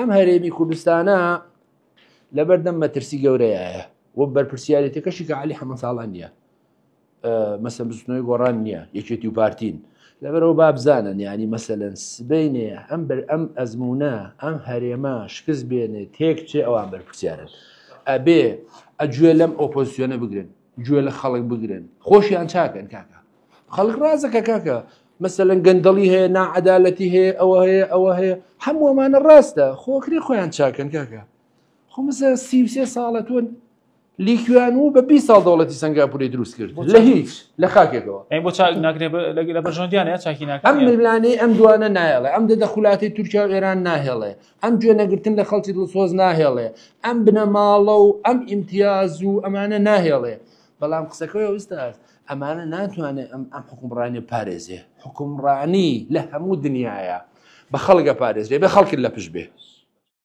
ئەم هەرێمی کوردستانە لەبەردەم مەترسی گەورەیە و بەرپرسیارێتەکەشی کە علی حەمە ساڵان نییە مەسە بزنەوەی گۆڕان نییە یەکێتی و پارتین لەبەرەوە بابزانن ینی مەسەلەن سبینێ ئەم بەر ئەم ئەزمونە ئەم هەرێمە شکست بێنێ تێک چێ ئەوان بەرپرسیارن ئەبێ ئەگوێ لەم ئۆپۆزیسیۆنە بگرن گوێ لە خەڵک بگرن خۆشیان چاکەن کاکە خەڵک ڕازەکە کاکە مەسەلەن گەندەڵی هەیە ناعەدالەتی هەیە ئەوە هەیە ئەوە هەیە هەموو ئەمانە ڕاستە خۆکری خۆیان چاکەن کاکە خۆ مەسە 33 ساڵە تۆ لیکویان و بە 20 ساڵ دەوڵەتی سنگاپوری دروست کرد لە هیچ لە خاکێکەوە ئەی بۆ چاک ناکرێ لە بەرژەوەندیانە چاکی ناکەن ئەم ململانێی ئەم دوانە نایەڵێ ئەم دەدەخولاتی تورکیا و ئێران ناهێڵێ ئەم گوێ نەگرتن لە خەڵکی دڵسۆز ناهێڵێ ئەم بنەماڵە و ئەم ئیمتیاز و ئەمانە ناهێڵێ بەڵام قسەکەی ئوستاز ئەمانە ناتوانێت ئەم ئەم حکومڕانی پارێزێ حکومڕانی لە هەموو دنیاە بە خەڵگە پارێزرێ بە خەڵکت لە پشت بێ.